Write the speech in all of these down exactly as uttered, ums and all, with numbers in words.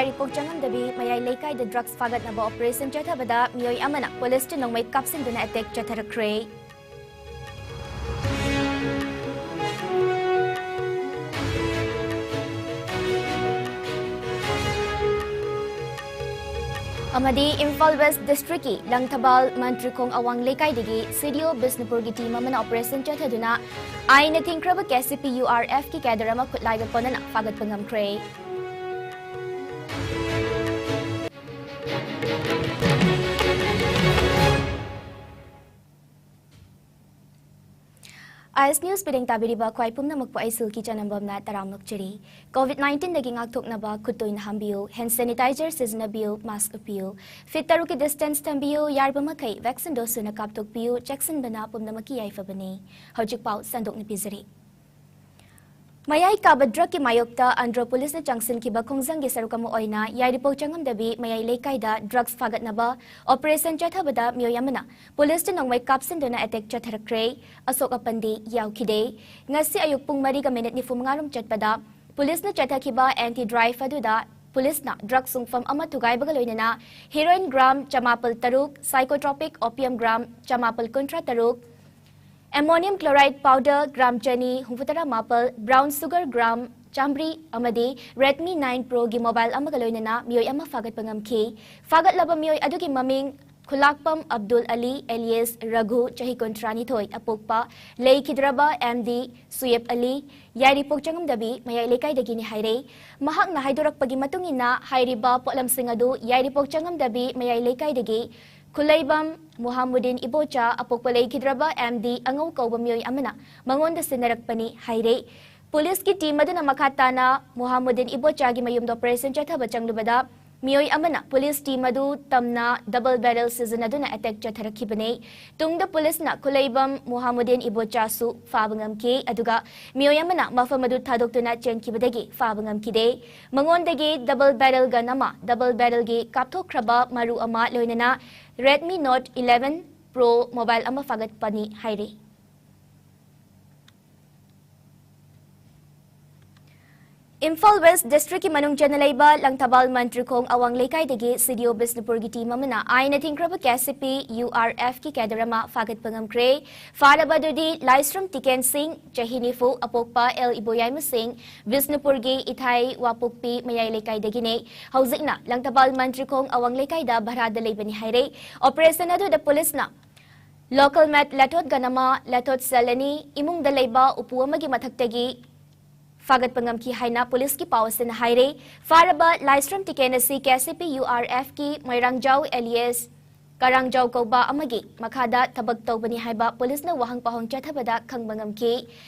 ꯌꯥꯏꯔꯤꯄꯣꯛ ꯆꯪꯉꯝꯗꯕꯤ ꯃꯌꯥꯏ ꯂꯩꯀꯥꯏꯗ drugs ꯐꯥꯒꯠꯅꯕ operation ꯆꯠꯊꯕꯗ ꯃꯤꯑꯣꯏ ꯑꯃꯅ ꯄꯨꯂꯤꯁꯇ ꯅꯣꯡꯃꯩ ꯀꯥꯞꯁꯤꯟꯗꯨꯅ ꯑꯦꯇꯦꯛ ꯆꯠꯊꯔꯛꯈ꯭ꯔꯦ꯫ ꯑꯃꯗꯤ ꯏꯝꯐꯥꯜ ꯋꯦꯁ ꯗꯤꯁꯇ꯭ꯔꯤꯛꯀꯤ ꯂꯪꯊꯕꯥꯜ ꯃꯟꯇ꯭ꯔꯤꯈꯣꯡ ꯑꯋꯥꯡ ꯂꯩꯀꯥꯏꯗꯒꯤ ꯁꯤꯗꯤꯑꯣ ꯕꯤꯁꯅꯨꯄꯨꯔꯒꯤ ꯇꯤꯝ ꯑꯃꯅ ꯑꯣꯄꯔꯦꯁꯟ ꯆꯠꯊꯗꯨꯅ ꯑꯥꯏꯟꯅ ꯊꯤꯡꯈ꯭ꯔꯕ ꯀꯦ ꯁꯤ ꯄꯤ ꯌꯨ ꯑꯥꯔ ꯑꯦꯐꯀꯤ ꯀꯦꯗꯔ ꯑꯃ ꯈꯨꯠꯂꯥꯏꯒ ꯀꯣꯟꯅꯅ ꯐꯥꯒꯠꯄ ꯉꯝꯈ꯭ꯔꯦ꯫ ꯑꯥꯏ ꯑꯦꯁ ꯅ꯭ꯌꯨꯁ ꯄꯤꯔꯦꯡ ꯇꯥꯕꯤꯔꯤꯕ ꯈ꯭ꯋꯥꯏ ꯄꯨꯝꯅꯃꯛꯄꯨ ꯑꯩ ꯁꯤꯜꯀꯤ ꯆꯅꯝꯕꯝꯅ ꯇꯔꯥꯝꯅ ꯑꯣꯛꯆꯔꯤ꯫ ꯀꯣꯚꯤꯗ ꯅꯥꯏꯟꯇꯤꯟꯗꯒꯤ ꯉꯥꯛꯊꯣꯛꯅꯕ ꯈꯨꯠ ꯇꯣꯏꯅ ꯍꯥꯝꯕꯤꯌꯨ, ꯍꯦꯟ ꯁꯦꯅꯤꯇꯥꯏꯖꯔ ꯁꯤꯖꯤꯟꯅꯕꯤꯌꯨ, ꯃꯥꯁꯛ ꯎꯞꯄꯤꯌꯨ, ꯐꯤꯠ ꯇꯔꯨꯛꯀꯤ ꯗꯤꯁꯇꯦꯟꯁ ꯊꯝꯕꯤꯌꯨ, ꯌꯥꯔꯤꯕ ꯃꯈꯩ ꯚꯦꯛꯁꯤꯟ ꯗꯣꯁ ꯁꯨꯅ ꯀꯥꯞꯊꯣꯛꯄꯤꯌꯨ, ꯆꯦꯛꯁꯤꯟꯕꯅ ꯄꯨꯝꯅꯃꯛꯀꯤ ꯌꯥꯏꯐꯕꯅꯤ꯫ ꯍꯧꯖꯤꯛ ꯄꯥꯎ ꯁꯟꯗꯣꯛꯅ ꯄꯤꯖꯔꯤ꯫ ꯃꯌꯥꯏ ꯀꯥꯕ ꯗ꯭ꯔꯒꯀꯤ ꯃꯥꯌꯣꯛꯇ ꯑꯟꯗ꯭ꯔꯣ ꯄꯨꯂꯤꯁꯅ ꯆꯪꯁꯤꯟꯈꯤꯕ ꯈꯣꯡꯖꯪꯒꯤ ꯁꯔꯨꯛ ꯑꯃ ꯑꯣꯏꯅ ꯌꯥꯏꯔꯤꯄꯣꯛ ꯆꯪꯉꯝꯗꯕꯤ ꯃꯌꯥꯏ ꯂꯩꯀꯥꯏꯗ ꯗ꯭ꯔꯒꯁ ꯐꯥꯒꯠꯅꯕ ꯑꯣꯄꯔꯦꯁꯟ ꯆꯠꯊꯕꯗ ꯃꯤꯑꯣꯏ ꯑꯃꯅ ꯄꯨꯂꯤꯁꯇ ꯅꯣꯡꯃꯩ ꯀꯥꯞꯁꯤꯟꯗꯨꯅ ꯑꯦꯇꯦꯛ ꯆꯠꯊꯔꯛꯈ꯭ꯔꯦ꯫ ꯑꯁꯣꯛ ꯑꯄꯟꯗꯤ ꯌꯥꯎꯈꯤꯗꯦ꯫ ꯉꯁꯤ ꯑꯌꯨꯛ ꯄꯨꯡ ꯃꯔꯤꯒ ꯃꯤꯅꯤꯠ ꯅꯤꯐꯨ ꯃꯉꯥ ꯔꯣꯝ ꯆꯠꯄꯗ ꯄꯨꯂꯤꯁꯅ ꯆꯠꯊꯈꯤꯕ ꯑꯦꯟꯇꯤ ꯗ꯭ꯔꯥꯏꯚ ꯑꯗꯨꯗ ꯄꯨꯂꯤꯁꯅ ꯗ꯭ꯔꯒ ꯁꯨꯡꯐꯝ ꯑꯃ ꯊꯨꯒꯥꯏꯕꯒ ꯂꯣꯏꯅꯅ ꯍꯤꯔꯣꯏꯟ ꯒ꯭ꯔꯥꯝ ꯆꯃꯥꯄꯜ ꯇꯔꯨꯛ, ꯁꯥꯏꯀꯣꯇ꯭ꯔꯣꯄꯤꯛ ꯑꯣꯄꯤꯌꯝ ꯒ꯭ꯔꯥꯝ ꯆꯃꯥꯄꯜ ꯀꯨꯟꯊ꯭ꯔꯥ ꯇꯔꯨꯛ, ꯑꯦꯃꯣꯅꯤꯌꯝ ꯀ꯭ꯂꯣꯔꯥꯏꯗ ꯄꯥꯎꯗꯔ ꯒ꯭ꯔꯥꯝ ꯆꯅꯤ ꯍꯨꯝꯐꯨꯇꯔꯥ ꯃꯥꯄꯜ, ꯕ꯭ꯔꯥꯎꯟ ꯁꯨꯒꯔ ꯒ꯭ꯔꯥꯝ ꯆꯥꯝꯃꯔꯤ ꯑꯃꯗꯤ ꯔꯦꯗꯃꯤ ꯅꯥꯏꯟ ꯄ꯭ꯔꯣꯒꯤ ꯃꯣꯕꯥꯏꯜ ꯑꯃꯒ ꯂꯣꯏꯅꯅ ꯃꯤꯑꯣꯏ ꯑꯃ ꯐꯥꯒꯠꯄ ꯉꯝꯈꯤ꯫ ꯐꯥꯒꯠꯂꯕ ꯃꯤꯑꯣꯏ ꯑꯗꯨꯒꯤ ꯃꯃꯤꯡ ꯈꯨꯂꯥꯛꯄꯝ ꯑꯕꯗꯨꯜ ꯑꯂꯤ ꯑꯦꯂꯤꯌꯁ ꯔꯘꯨ, ꯆꯍꯤ ꯀꯨꯟꯊ꯭ꯔꯥꯅꯤꯊꯣꯏ, ꯑꯄꯣꯛꯄ ꯂꯩꯈꯤꯗ꯭ꯔꯕ ꯑꯦꯝ ꯗꯤ ꯁꯨꯌꯦꯕ ꯑꯂꯤ, ꯌꯥꯏꯔꯤꯄꯣꯛ ꯆꯪꯉꯝꯗꯕꯤ ꯃꯌꯥꯏ ꯂꯩꯀꯥꯏꯗꯒꯤꯅꯤ ꯍꯥꯏꯔꯦ꯫ ꯃꯍꯥꯛꯅ ꯍꯥꯏꯗꯣꯔꯛꯄꯒꯤ ꯃꯇꯨꯡ ꯏꯟꯅ, ꯍꯥꯏꯔꯤꯕ ꯄꯣꯠꯂꯝꯁꯤꯡ ꯑꯗꯨ ꯌꯥꯏꯔꯤꯄꯣꯛ ꯆꯪꯉꯝꯗꯕꯤ ꯃꯌꯥꯏ ꯂꯩꯀꯥꯏꯗꯒꯤ ꯈꯨꯂꯩꯕꯝ ꯃꯨꯍꯥꯃꯨꯗꯤꯟ ꯏꯕꯣꯆꯥ, ꯑꯄꯣꯛꯄ ꯂꯩꯈꯤꯗ꯭ꯔꯕ ꯑꯦꯝ ꯗꯤ ꯑꯉꯧ ꯀꯧꯕ ꯃꯤꯑꯣꯏ ꯑꯃꯅ ꯃꯉꯣꯟꯗ ꯁꯤꯟꯅꯔꯛꯄꯅꯤ ꯍꯥꯏꯔꯦ꯫ ꯄꯨꯂꯤꯁꯀꯤ ꯇꯤꯝ ꯑꯗꯨꯅ ꯃꯈꯥ ꯇꯥꯅ ꯃꯨꯍꯥꯃꯨꯗꯤꯟ ꯏꯕꯣꯆꯥꯒꯤ ꯃꯌꯨꯝꯗ ꯑꯣꯄꯔꯦꯁꯟ ꯆꯠꯊꯕ ꯆꯪꯂꯨꯕꯗ ꯃꯤꯑꯣꯏ ꯑꯃꯅ ꯄꯨꯂꯤꯁ ꯇꯤꯝ ꯑꯗꯨ ꯇꯝꯅ ꯗꯕꯜ ꯕꯦꯔꯦꯜ ꯁꯤꯖꯤꯟꯅꯗꯨꯅ ꯑꯦꯇꯦꯛ ꯆꯠꯊꯔꯛꯈꯤꯕꯅꯤ꯫ ꯇꯨꯡꯗ ꯄꯨꯂꯤꯁꯅ ꯈꯨꯂꯩꯕꯝ ꯃꯨꯍꯥꯃꯨꯗꯤꯟ ꯏꯕꯣꯆꯥꯁꯨ ꯐꯥꯕ ꯉꯝꯈꯤ꯫ ꯑꯗꯨꯒ ꯃꯤꯑꯣꯏ ꯑꯃꯅ ꯃꯐꯝ ꯑꯗꯨ ꯊꯥꯗꯣꯛꯇꯨꯅ ꯆꯦꯟꯈꯤꯕꯗꯒꯤ ꯐꯥꯕ ꯉꯝꯈꯤꯗꯦ꯫ ꯃꯉꯣꯟꯗꯒꯤ ꯗꯕꯜ ꯕꯦꯔꯦꯜ ꯒꯟ ꯑꯃ, ꯗꯕꯜ ꯕꯦꯔꯦꯜꯒꯤ ꯀꯥꯞꯊꯣꯛꯈ꯭ꯔꯕ ꯃꯔꯨ ꯑꯃ, ꯂꯣꯏꯅꯅ Redmi note eleven pro mobile ꯑꯃ ꯐꯥꯒꯠꯄꯅꯤ ꯍꯥꯏꯔꯤ꯫ ꯏꯝꯐꯥꯜ ꯋꯦꯁ꯭ꯠ ꯗꯤꯁ꯭ꯠꯔꯤꯛꯀꯤ ꯃꯅꯨꯡ ꯆꯟꯅ ꯂꯩꯕ ꯂꯪꯊꯕꯥꯜ ꯃꯟꯇ꯭ꯔꯤꯈꯣꯡ ꯑꯋꯥꯡ ꯂꯩꯀꯥꯏꯗꯒꯤ ꯁꯤ ꯗꯤ ꯑꯣ ꯕꯤꯁꯅꯨꯄꯨꯔꯒꯤ ꯇꯤꯝ ꯑꯃꯅ ꯑꯥꯏꯟꯅ ꯊꯤꯡꯈ꯭ꯔꯕ ꯀꯦ ꯑꯦꯁ ꯁꯤ ꯄꯤ ꯌꯨ ꯑꯥꯔ ꯑꯦꯐꯀꯤ ꯀꯦꯗꯔ ꯑꯃ ꯐꯥꯒꯠꯄ ꯉꯝꯈ꯭ꯔꯦ꯫ ꯐꯥꯔꯕ ꯑꯗꯨꯗꯤ ꯂꯥꯏꯁ꯭ꯔꯝ ꯇꯤꯀꯦꯟ ꯁꯤꯡ, ꯆꯍꯤ ꯅꯤꯐꯨ, ꯑꯄꯣꯛꯄ ꯑꯦꯜ ꯏꯕꯣꯌꯥꯏꯃ ꯁꯤꯡ, ꯕꯤꯁꯅꯨꯄꯨꯔꯒꯤ ꯏꯊꯥꯏ ꯋꯥꯄꯣꯛꯄꯤ ꯃꯌꯥꯏ ꯂꯩꯀꯥꯏꯗꯒꯤꯅꯦ꯫ ꯍꯧꯖꯤꯛꯅ ꯂꯪꯊꯕꯥꯜ ꯃꯟꯇ꯭ꯔꯤꯈꯣꯡ ꯑꯋꯥꯡ ꯂꯩꯀꯥꯏꯗ ꯚꯔꯥꯗ ꯂꯩꯕꯅꯤ ꯍꯥꯏꯔꯦ꯫ ꯑꯣꯄꯔꯦꯁꯟ ꯑꯗꯨꯗ ꯄꯨꯂꯤꯁꯅ ꯂꯣꯀꯦꯜ ꯃꯦꯠ ꯂꯦꯊꯣꯠ ꯒꯟ ꯑꯃ, ꯂꯦꯊꯣꯠ ꯁꯦꯜ ꯑꯅꯤ, ꯏꯃꯨꯡꯗ ꯂꯩꯕ ꯎꯄꯨ ꯑꯃꯒꯤ ꯃꯊꯛꯇꯒꯤ ꯐꯥꯒꯠꯄ ꯉꯝꯈꯤ ꯍꯥꯏꯅ ꯄꯨꯂꯤꯁꯀꯤ ꯄꯥꯎ ꯑꯁꯤꯅ ꯍꯥꯏꯔꯦ꯫ ꯐꯥꯔꯕ ꯂꯥꯏꯁ꯭ꯔꯝ ꯇꯤꯀꯦꯟ ꯑꯁꯤ ꯀꯦ ꯑꯦꯁ ꯁꯤ ꯄꯤ ꯌꯨ ꯑꯥꯔ ꯑꯦꯐꯀꯤ ꯃꯣꯏꯔꯥꯡꯖꯥꯎ ꯑꯦꯂꯤꯌꯥꯁ ꯀꯔꯥꯡꯖꯥꯎ ꯀꯧꯕ ꯑꯃꯒꯤ ꯃꯈꯥꯗ ꯊꯕꯛ ꯇꯧꯕꯅꯤ ꯍꯥꯏꯕ ꯄꯨꯂꯤꯁꯅ ꯋꯥꯍꯪ ꯄꯥꯎꯍꯪ ꯆꯠꯊꯕꯗ ꯈꯪꯕ ꯉꯝꯈꯤ꯫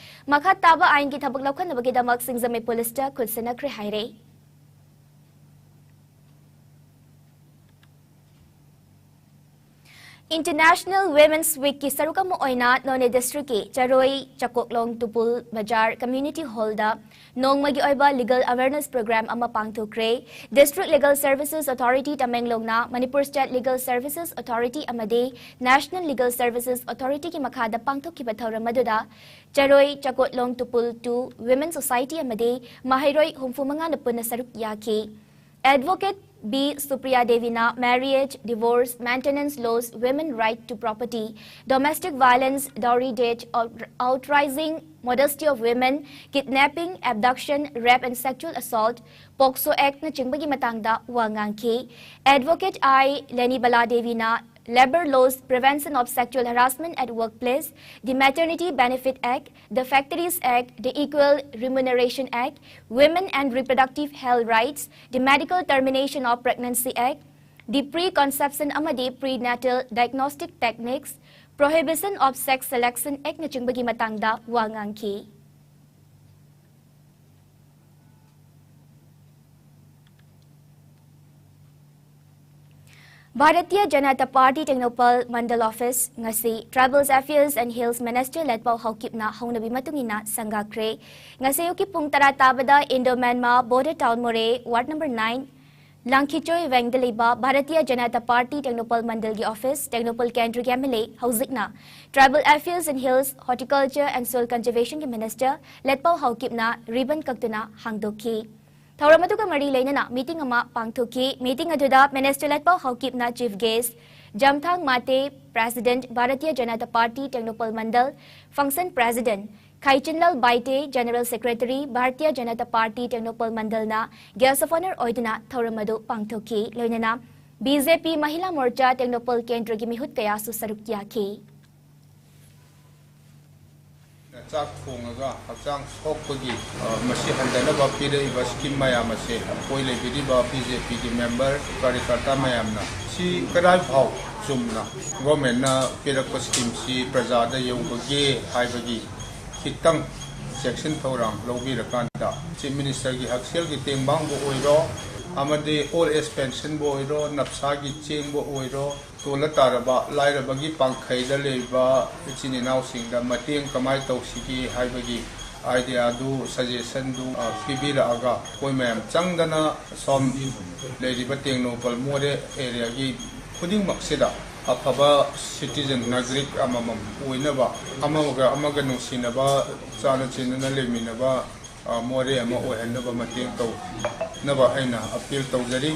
ꯃꯈꯥ ꯇꯥꯕ ꯑꯥꯏꯟꯒꯤ ꯊꯕꯛ ꯂꯧꯈꯠꯅꯕꯒꯤꯗꯃꯛ ꯁꯤꯡꯖꯃꯩ ꯄꯨꯂꯤꯁꯇ ꯈꯨꯠ ꯁꯤꯟꯅꯈ꯭ꯔꯦ ꯍꯥꯏꯔꯦ꯫ ꯏꯟꯇꯔꯅꯦꯁꯅꯦꯜ ꯋꯤꯃꯦꯟꯁ ꯋꯤꯛꯀꯤ ꯁꯔꯨꯛ ꯑꯃ ꯑꯣꯏꯅ ꯅꯣꯅꯦ ꯗꯤꯁꯇ꯭ꯔꯤꯛꯀꯤ ꯆꯔꯣꯏ ꯆꯀꯣꯛꯂꯣꯡ ꯇꯨꯄꯨꯜ ꯕꯖꯥꯔ ꯀꯝꯃ꯭ꯌꯨꯅꯤꯇꯤ ꯍꯣꯜꯗ ꯅꯣꯡꯃꯒꯤ ꯑꯣꯏꯕ ꯂꯤꯒꯦꯜ ꯑꯦꯋꯦꯔꯅꯦꯁ ꯄ꯭ꯔꯣꯒ꯭ꯔꯥꯝ ꯑꯃ ꯄꯥꯡꯊꯣꯛꯈ꯭ꯔꯦ꯫ ꯗꯤꯁꯇ꯭ꯔꯤꯛ ꯂꯤꯒꯦꯜ ꯁꯔꯚꯤꯁꯦꯁ ꯑꯣꯊꯣꯔꯤꯇꯤ ꯇꯃꯦꯡꯂꯣꯡꯅ Manipur state legal services authority ꯑꯃꯗꯤ ꯅꯦꯁꯅꯦꯜ ꯂꯤꯒꯦꯜ ꯁꯔꯚꯤꯁꯦꯁ ꯑꯣꯊꯣꯔꯤꯇꯤꯒꯤ ꯃꯈꯥꯗ ꯄꯥꯡꯊꯣꯛꯈꯤꯕ ꯊꯧꯔꯝ ꯑꯗꯨꯗ ꯆꯔꯣꯏ ꯆꯀꯣꯠꯂꯣꯡ ꯇꯨꯄꯨꯜ ꯇꯨ ꯋꯤꯃꯦꯟ ꯁꯣꯁꯥꯏꯇꯤ ꯑꯃꯗꯤ ꯃꯍꯩꯔꯣꯏ ꯍꯨꯝꯐꯨ ꯃꯉꯥꯅ ꯄꯨꯟꯅ ꯁꯔꯨꯛ ꯌꯥꯈꯤ꯫ ꯑꯦꯗꯚꯣꯀꯦꯠ ꯕꯤ ꯁꯨꯄ꯭ꯔꯤꯌꯥ ꯗꯦꯕꯤꯅ marriage, divorce, maintenance laws, women right to property, domestic violence, dowry debt, out-, outraising modesty of women, kidnapping, abduction, rape and sexual assault, POCSO Act ꯅꯆꯤꯡꯕꯒꯤ ꯃꯇꯥꯡꯗ ꯋꯥ ꯉꯥꯡꯈꯤ꯫ Advocate I ꯂꯦꯅꯤꯕꯂꯥ ꯗꯦꯕꯤꯅ Labour Laws, Prevention of Sexual Harassment at Workplace, the Maternity Benefit Act, the Factories Act, the Equal Remuneration Act, Women and Reproductive Health Rights, the Medical Termination of Pregnancy Act, the Preconception ꯑꯃꯗꯤ Prenatal Diagnostic Techniques, Prohibition of Sex Selection Act ꯅꯆꯤꯡꯕꯒꯤ ꯃꯇꯥꯡꯗ ꯋꯥ ꯉꯥꯡꯈꯤ꯫ Bharatiya Janata party Tengnoupal ꯃꯟꯗꯜ office ꯉꯁꯤ Tribal Affairs and Hills Minister ꯂꯦꯠꯄꯥꯎ ꯍꯥꯎꯀꯤꯞꯅ ꯍꯧꯅꯕꯤ ꯃꯇꯨꯡ ꯏꯟꯅ ꯁꯪꯒꯥꯈ꯭ꯔꯦ꯫ ꯉꯁꯤ ꯑꯌꯨꯛꯀꯤ ꯄꯨꯡ ꯇꯔꯥ ꯇꯥꯕꯗ Indo Myanmar Border Town Moreh, Ward number nine, ꯂꯥꯡꯈꯤꯆꯣꯏ ꯋꯦꯡꯗ ꯂꯩꯕ ꯚꯥꯔꯇꯤꯌ ꯖꯅꯇꯥ ꯄꯥꯔꯇꯤ ꯇꯦꯡꯅꯧꯄꯜ ꯃꯟꯗꯜꯒꯤ ꯑꯣꯐꯤꯁ, ꯇꯦꯡꯅꯧꯄꯜ ꯀꯦꯟꯗ꯭ꯔꯒꯤ MLA, ꯍꯧꯖꯤꯛꯅ Tribal Affairs and Hills, Horticulture and Soil Conservationꯒꯤ Minister ꯂꯠꯄꯥꯎ ꯍꯥꯎꯀꯤꯞꯅ ribbon ꯀꯛꯇꯨꯅ ꯍꯥꯡꯗꯣꯛꯈꯤ꯫ ꯊꯧꯔꯝ ꯑꯗꯨꯒ ꯃꯔꯤ ꯂꯩꯅꯅ meeting ꯑꯃ ꯄꯥꯡꯊꯣꯛꯈꯤ꯫ Meeting ꯑꯗꯨꯗ Minister ꯂꯠꯄꯥꯎ ꯍꯥꯎꯀꯤꯞꯅ chief guest, Jamthang Mate President, Bharatiya Janata party Tengnoupal Mandal, Function President, Khaichinlal Baite, General Secretary, Bharatiya Janata party Tengnoupal ꯃꯟꯗꯜꯅ guest of honour ꯑꯣꯏꯗꯨꯅ ꯊꯧꯔꯝ ꯑꯗꯨ ꯄꯥꯡꯊꯣꯛꯈꯤ꯫ ꯂꯣꯏꯅꯅ BJP ꯃꯍꯤꯂꯥ ꯃꯣꯔꯆꯥ ꯇꯦꯡꯅꯧꯄꯜ ꯀꯦꯟꯗ꯭ꯔꯒꯤ ꯃꯤꯍꯨꯠ ꯀꯌꯥꯁꯨ ꯁꯔꯨꯛ ꯌꯥꯈꯤ꯫ ꯆꯥꯛ ꯊꯣꯡꯉꯒ ꯍꯛꯆꯥꯡ ꯁꯣꯛꯄꯒꯤ, ꯑ, ꯃꯁꯤ ꯍꯟꯊꯅꯕ ꯄꯤꯔꯛꯏꯕ scheme ꯃꯌꯥꯝ ꯑꯁꯦ ꯑꯩꯈꯣꯏ ꯂꯩꯕꯤꯔꯤꯕ BJPꯒꯤ member, ꯀꯥꯔꯌꯀꯔꯇꯥ ꯃꯌꯥꯝꯅ ꯁꯤ ꯀꯗꯥꯏ ꯐꯥꯎ ꯆꯨꯝꯅ governmentꯅ ꯄꯤꯔꯛꯄ schemeꯁꯤ ꯄ꯭ꯔꯖꯥꯗ ꯌꯧꯕꯒꯦ ꯍꯥꯏꯕꯒꯤ ꯈꯤꯇꯪ ꯆꯦꯛꯁꯤꯟ ꯊꯧꯔꯥꯡ ꯂꯧꯕꯤꯔꯀꯥꯟꯗ Chief Ministerꯒꯤ ꯍꯛꯁꯦꯜꯒꯤ ꯇꯦꯡꯕꯥꯡꯕꯨ ꯑꯣꯏꯔꯣ, ꯑꯃꯗꯤ old age pensionꯕꯨ ꯑꯣꯏꯔꯣ, ꯅꯞꯁꯥꯒꯤ ꯆꯦꯡꯕꯨ ꯑꯣꯏꯔꯣ, ꯇꯣꯜꯂ ꯇꯥꯔꯕ ꯂꯥꯏꯔꯕꯒꯤ ꯄꯥꯡꯈꯩꯗ ꯂꯩꯕ ꯏꯆꯤꯟ ꯏꯅꯥꯎꯁꯤꯡꯗ ꯃꯇꯦꯡ ꯀꯃꯥꯏꯅ ꯇꯧꯁꯤꯒꯦ ꯍꯥꯏꯕꯒꯤ ideaꯗꯨ, suggestionꯗꯨ, ꯑ, ꯄꯤꯕꯤꯔꯛꯑꯒ ꯑꯩꯈꯣꯏ ꯃꯌꯥꯝ ꯆꯪꯗꯅ ꯁꯣꯝ ꯂꯩꯔꯤꯕ ꯇꯦꯡꯅꯧꯄꯜ ꯃꯣꯔꯦ areaꯒꯤ ꯈꯨꯗꯤꯡꯃꯛꯁꯤꯗ ꯑꯐꯕ citizen, ꯅꯥꯒꯔꯤꯛ ꯑꯃꯃꯝ ꯑꯣꯏꯅꯕ, ꯑꯃꯒ ꯑꯃꯒ ꯅꯨꯡꯁꯤꯅꯕ, ꯆꯥꯟꯅ ꯆꯦꯟꯅꯅ ꯂꯩꯃꯤꯟꯅꯕ, ꯑ, ꯃꯣꯔꯦ ꯑꯃ ꯑꯣꯏꯍꯟꯅꯕ ꯃꯇꯦꯡ ꯇꯧꯅꯕ ꯑꯩꯅ appeal ꯇꯧꯖꯔꯤ꯫